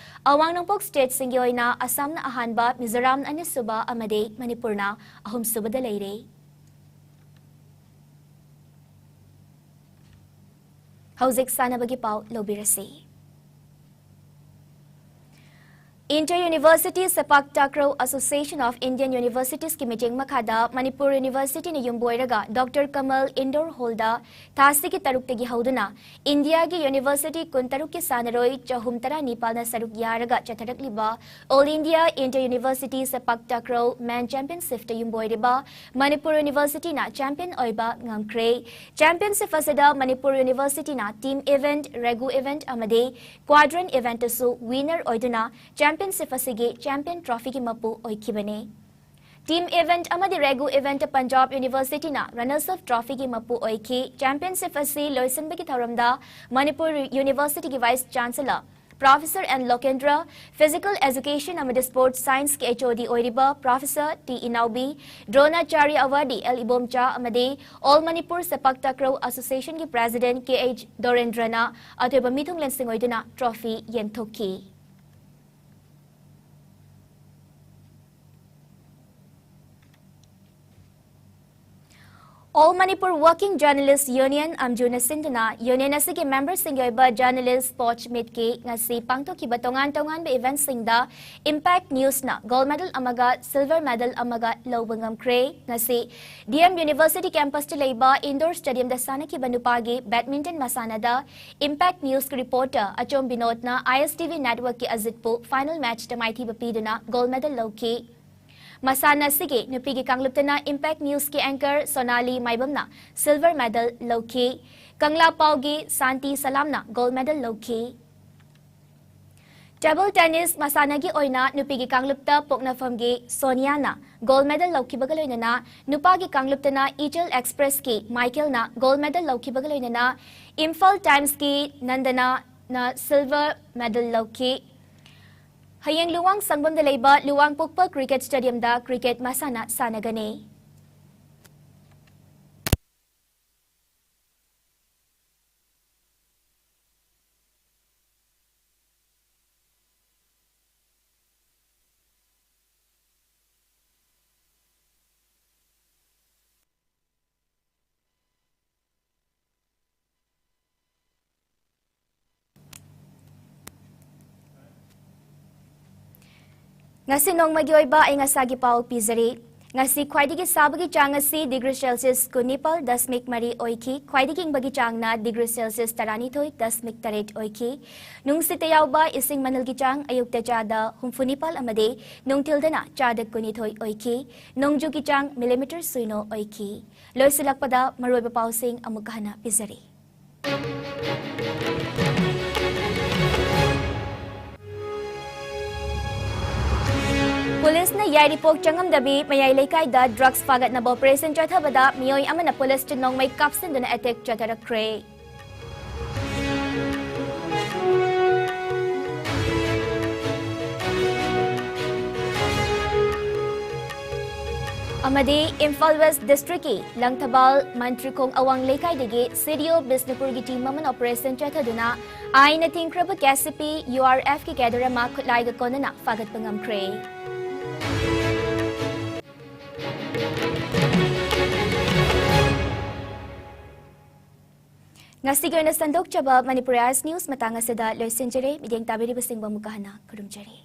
ꯑꯋꯥꯡ ꯅꯣꯡꯄꯣꯛ stateꯁꯤꯡꯒꯤ ꯑꯣꯏꯅ ꯑꯁꯥꯝꯅ ꯑꯍꯥꯟꯕ, ꯃꯤꯖꯣꯔꯥꯝꯅ ꯑꯅꯤꯁꯨꯕ ꯑꯃꯗꯤ ꯃꯅꯤꯄꯨꯔꯅ ꯑꯍꯨꯝꯁꯨꯕꯗ ꯂꯩꯔꯦ꯫ ꯍꯧꯖꯤꯛ ꯁꯥꯟꯅꯕꯒꯤ ꯄꯥꯎ ꯂꯧꯕꯤꯔꯁꯤ꯫ Inter University Sepak Takraw Association of Indian Universitiesꯀꯤ ꯃꯤꯠꯌꯦꯡ ꯃꯈꯥꯗ ꯃꯅꯤꯄꯨꯔ Universityꯅ ꯌꯨꯝꯕꯨ ꯑꯣꯏꯔꯒ Doctor Kamal Indoor Hallꯗ ꯊꯥꯁꯤꯒꯤ ꯇꯔꯨꯛꯇꯒꯤ ꯍꯧꯗꯨꯅ ꯏꯟꯗꯤꯌꯥꯒꯤ university ꯀꯨꯟꯇꯔꯨꯛꯀꯤ ꯁꯥꯟꯅꯔꯣꯏ ꯆꯍꯨꯝ ꯇꯔꯥꯅꯤꯄꯥꯜꯅ ꯁꯔꯨꯛ ꯌꯥꯔꯒ ꯆꯠꯊꯔꯛꯂꯤꯕ All India Inter University Sepak Takraw Men Championshipꯇ ꯌꯨꯝꯕꯨ ꯑꯣꯏꯔꯤꯕ ꯃꯅꯤꯄꯨꯔ Universityꯅ champion ꯑꯣꯏꯕ ꯉꯝꯈ꯭ꯔꯦ꯫ Championship ꯑꯁꯤꯗ Manipur Universityꯅ team event, regu event ꯑꯃꯗꯤ quadrant eventꯇꯁꯨ winner ꯑꯣꯏꯗꯨꯅ championship ꯑꯁꯤꯒꯤ champion trophyꯒꯤ ꯃꯄꯨ ꯑꯣꯏꯈꯤꯕꯅꯤ꯫ Team event ꯑꯃꯗꯤ regu eventꯇ Punjab Universityꯅ runners up trophyꯒꯤ ꯃꯄꯨ ꯑꯣꯏꯈꯤ꯫ Championship ꯑꯁꯤ ꯂꯣꯏꯁꯤꯟꯕꯒꯤ ꯊꯧꯔꯝꯗ Manipur Universityꯒꯤ Vice Chancellor Professor N Lokendra, Physical Education ꯑꯃꯗꯤ Sports Scienceꯀꯤ HOD ꯑꯣꯏꯔꯤꯕ Professor T ꯏꯅꯥꯎꯕꯤ, Dronacharya Awardee L Ibomcha ꯑꯃꯗꯤ All Manipur Sepak Takraw Associationꯒꯤ President Kh Dorendraꯅ ꯑꯊꯣꯏꯕ ꯃꯤꯊꯨꯡꯂꯦꯟꯁꯤꯡ ꯑꯣꯏꯗꯨꯅ trophy ꯌꯦꯟꯊꯣꯛꯈꯤ꯫ All Manipur Working Journalist Union, AMJUꯅ ꯁꯤꯟꯗꯨꯅ union ꯑꯁꯤꯒꯤ memberꯁꯤꯡꯒꯤ ꯑꯣꯏꯕ journalist sports meetꯀꯤ ꯉꯁꯤ ꯄꯥꯡꯊꯣꯛꯈꯤꯕ ꯇꯣꯉꯥꯟ ꯇꯣꯉꯥꯟꯕ eventꯁꯤꯡꯗ Impact Newsꯅ gold medal ꯑꯃꯒ silver medal ꯑꯃꯒ ꯂꯧꯕ ꯉꯝꯈ꯭ꯔꯦ꯫ ꯉꯁꯤ D M University campusꯇ ꯂꯩꯕ indoor stadiumꯗ ꯁꯥꯟꯅꯈꯤꯕ ꯅꯨꯄꯥꯒꯤ badminton ꯃꯁꯥꯟꯅꯗ Impact Newsꯀꯤ reporter ꯑꯆꯣꯝ ꯕꯤꯅꯣꯗꯅ I S T V networkꯀꯤ ꯑꯖꯤꯠꯄꯨ final matchꯇ ꯃꯥꯏꯊꯤꯕ ꯄꯤꯗꯨꯅ gold medal ꯂꯧꯈꯤ꯫ ꯃꯁꯥꯟꯅ ꯑꯁꯤꯒꯤ ꯅꯨꯄꯤꯒꯤ ꯀꯥꯡꯂꯨꯞꯇꯅ Impact Newsꯀꯤ anchor ꯁꯣꯅꯥꯂꯤ ꯃꯥꯏꯕꯝꯅ silver medal ꯂꯧꯈꯤ꯫ ꯀꯪꯂꯥ ꯄꯥꯎꯒꯤ ꯁꯥꯟꯇꯤ ꯁꯂꯥꯝꯅ gold medal ꯂꯧꯈꯤ꯫ Table tennis ꯃꯁꯥꯟꯅꯒꯤ ꯑꯣꯏꯅ ꯅꯨꯄꯤꯒꯤ ꯀꯥꯡꯂꯨꯞꯇ ꯄꯣꯛꯅꯐꯝꯒꯤ ꯁꯣꯅꯤꯌꯥꯅ gold medal ꯂꯧꯈꯤꯕꯒ ꯂꯣꯏꯅꯅ ꯅꯨꯄꯥꯒꯤ ꯀꯥꯡꯂꯨꯞꯇꯅ ꯏꯆꯦꯜ Expressꯀꯤ ꯃꯥꯏꯀꯦꯜꯅ gold medal ꯂꯧꯈꯤꯕꯒ ꯂꯣꯏꯅꯅ ꯏꯝꯐꯥꯜ Timesꯀꯤ ꯅꯟꯗꯅꯥꯅ silver medal ꯂꯧꯈꯤ꯫ ꯍꯌꯦꯡ ꯂꯨꯋꯥꯡ ꯁꯪꯕꯝꯗ ꯂꯩꯕ ꯂꯨꯋꯥꯡ ꯄꯣꯛꯄ cricket stadiumꯗ cricket ꯃꯁꯥꯟꯅ ꯁꯥꯟꯅꯒꯅꯤ꯫ ꯉꯁꯤ ꯅꯣꯡꯃꯒꯤ ꯑꯣꯏꯕ ꯑꯏꯪ ꯑꯁꯥꯒꯤ ꯄꯥꯎ ꯄꯤꯖꯔꯤ꯫ ꯉꯁꯤ ꯈ꯭ꯋꯥꯏꯗꯒꯤ ꯁꯥꯕꯒꯤ ꯆꯥꯡ ꯑꯁꯤ degree Celsius ꯀꯨꯟꯅꯤꯄꯥꯜ ꯗꯁꯃꯤꯛ ꯃꯔꯤ ꯑꯣꯏꯈꯤ꯫ ꯈ꯭ꯋꯥꯏꯗꯒꯤ ꯏꯪꯕꯒꯤ ꯆꯥꯡꯅ degree Celsius ꯇꯔꯥꯅꯤꯊꯣꯏ ꯗꯁꯃꯤꯛ ꯇꯔꯦꯠ ꯑꯣꯏꯈꯤ꯫ ꯅꯨꯡꯁꯤꯠꯇ ꯌꯥꯎꯕ ꯏꯁꯤꯡ ꯃꯅꯤꯜꯒꯤ ꯆꯥꯡ ꯑꯌꯨꯛꯇ ꯆꯥꯗ ꯍꯨꯝꯐꯨꯅꯤꯄꯥꯜ ꯑꯃꯗꯤ ꯅꯨꯡꯊꯤꯜꯗꯅ ꯆꯥꯗ ꯀꯨꯟꯅꯤꯊꯣꯏ ꯑꯣꯏꯈꯤ꯫ ꯅꯣꯡꯖꯨꯒꯤ ꯆꯥꯡ millimeter ꯁꯤꯅꯣ ꯑꯣꯏꯈꯤ꯫ ꯂꯣꯏꯁꯤꯜꯂꯛꯄꯗ ꯃꯔꯨꯑꯣꯏꯕ ꯄꯥꯎꯁꯤꯡ ꯑꯃꯨꯛꯀ ꯍꯟꯅ ꯄꯤꯖꯔꯤ꯫ ꯄꯨꯂꯤꯁꯅ ꯌꯥꯏꯔꯤꯄꯣꯛ ꯆꯪꯉꯝꯗꯕꯤ ꯃꯌꯥꯏ ꯂꯩꯀꯥꯏꯗ drugs ꯐꯥꯒꯠꯅꯕ operation ꯆꯠꯊꯕꯗ ꯃꯤꯑꯣꯏ ꯑꯃꯅ ꯄꯨꯂꯤꯁꯇ ꯅꯣꯡꯃꯩ ꯀꯥꯞꯁꯤꯟꯗꯨꯅ attack ꯆꯠꯊꯔꯛꯈ꯭ꯔꯦ꯫ ꯑꯃꯗꯤ ꯏꯝꯐꯥꯜ West Districtꯀꯤ ꯂꯪꯊꯕꯥꯜ ꯃꯟꯇ꯭ꯔꯤꯈꯣꯡ ꯑꯋꯥꯡ ꯂꯩꯀꯥꯏꯗꯒꯤ C D O ꯕꯤꯁꯅꯨꯄꯨꯔꯒꯤ team ꯑꯃꯅ operation ꯆꯠꯊꯗꯨꯅ ꯑꯥꯏꯟꯅ ꯊꯤꯡꯈ꯭ꯔꯕ K C P U R Fꯀꯤ cadre ꯑꯃ ꯈꯨꯠꯂꯥꯏꯒ ꯀꯣꯟꯅꯅ ꯐꯥꯒꯠꯄ ꯉꯝꯈ꯭ꯔꯦ꯫ ꯉꯁꯤꯒꯤ ꯑꯣꯏꯅ ꯁꯟꯗꯣꯛꯆꯕ ꯃꯅꯤꯄꯨꯔꯤ ꯑꯥꯏꯁ ꯅ꯭ꯌꯨꯁ ꯃꯇꯥꯡ ꯑꯁꯤꯗ ꯂꯣꯏꯁꯤꯟꯖꯔꯦ꯫ ꯃꯤꯠꯌꯦꯡ ꯇꯥꯕꯤꯔꯤꯕꯁꯤꯡꯕꯨ ꯑꯃꯨꯛꯀ ꯍꯟꯅ ꯈꯨꯔꯨꯝꯖꯔꯤ꯫